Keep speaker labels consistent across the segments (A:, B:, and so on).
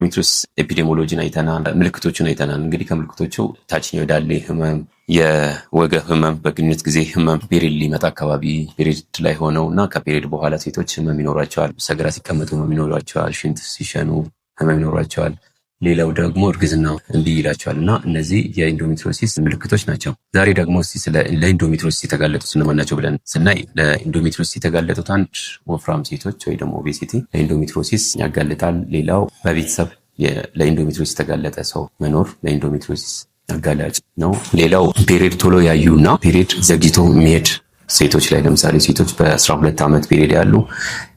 A: Endometriosis epidemiology ን አይተናል፣ ምልክቶቹን አይተናል። እንግዲህ ከምልክቶቹ ታችኛው ዳሌ ህመም፣ የወገብ ህመም፣ በግንኙነት ጊዜ ህመም፣ period ሊመጣ አካባቢ፣ period ላይ ሆነው እና ከ period በኋላ ሴቶች ህመም ይኖራቸዋል። ሰገራ ሲቀመጡ ህመም ይኖራቸዋል። ሽንት ሲሸኑ ህመም ይኖራቸዋል። ሌላው ደግሞ እርግዝና እምቢ ይላቸዋል እና እነዚህ የ endometriosis ምልክቶች ናቸው። ዛሬ ደግሞ እስቲ ስለ ለ endometriosis የተጋለጡት እነማን ናቸው ብለን ስናይ፣ ለ endometriosis የተጋለጡት አንድ ወፍራም ሴቶች ወይ ደግሞ obesity ለ endometriosis ያጋልጣል። ሌላው በቤተሰብ ለ endometriosis የተጋለጠ ሰው መኖር ለ endometriosis አጋላጭ ነው። ሌላው period ቶሎ ያዩ እና period ዘግይቶ የሚሄድ ሴቶች ላይ፣ ለምሳሌ ሴቶች በ12 ዓመት period ያሉ፣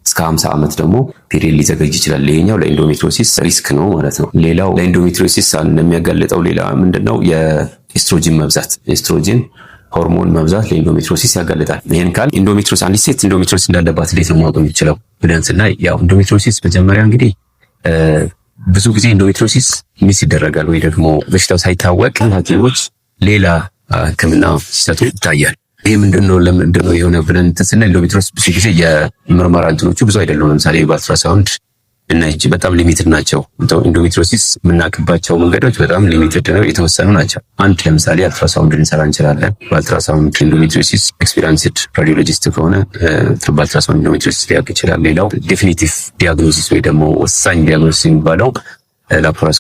A: እስከ 50 ዓመት ደግሞ period ሊዘገይ ይችላል። ይሄኛው ለ endometriosis risk ነው ማለት ነው። ሌላው ለ endometriosis የሚያጋልጠው ሌላ ምንድነው? የኤስትሮጂን መብዛት፣ ኤስትሮጂን ሆርሞን መብዛት ለ endometriosis ያጋልጣል። ይህን ካልን endometriosis፣ አንዲት ሴት endometriosis እንዳለባት እንዴት ነው ማወቅ የሚችለው ብለን ስናይ፣ ያው endometriosis መጀመሪያ እንግዲህ ብዙ ጊዜ endometriosis miss ይደረጋል ወይ ደግሞ በሽታው ሳይታወቅ ሐኪሞች ሌላ ሕክምና ሲሰጡ ይታያል። ይህ ምንድነው፣ ለምንድነው የሆነ ብለን እንትን ስንል endometriosis ብዙ ጊዜ የምርመራ እንትኖቹ ብዙ አይደሉም። ለምሳሌ በአልትራሳውንድ እና እጅ በጣም limited ናቸው። Endometriosis የምናውቅባቸው መንገዶች በጣም limited ነው፣ የተወሰኑ ናቸው። አንድ ለምሳሌ አልትራሳውንድ ልንሰራ እንችላለን። በ ultrasound endometriosis experienced radiologist ከሆነ በ ultrasound endometriosis ሊያውቅ ይችላል። ሌላው definitive diagnosis ወይ ደግሞ ወሳኝ diagnosis የሚባለው laparoscopy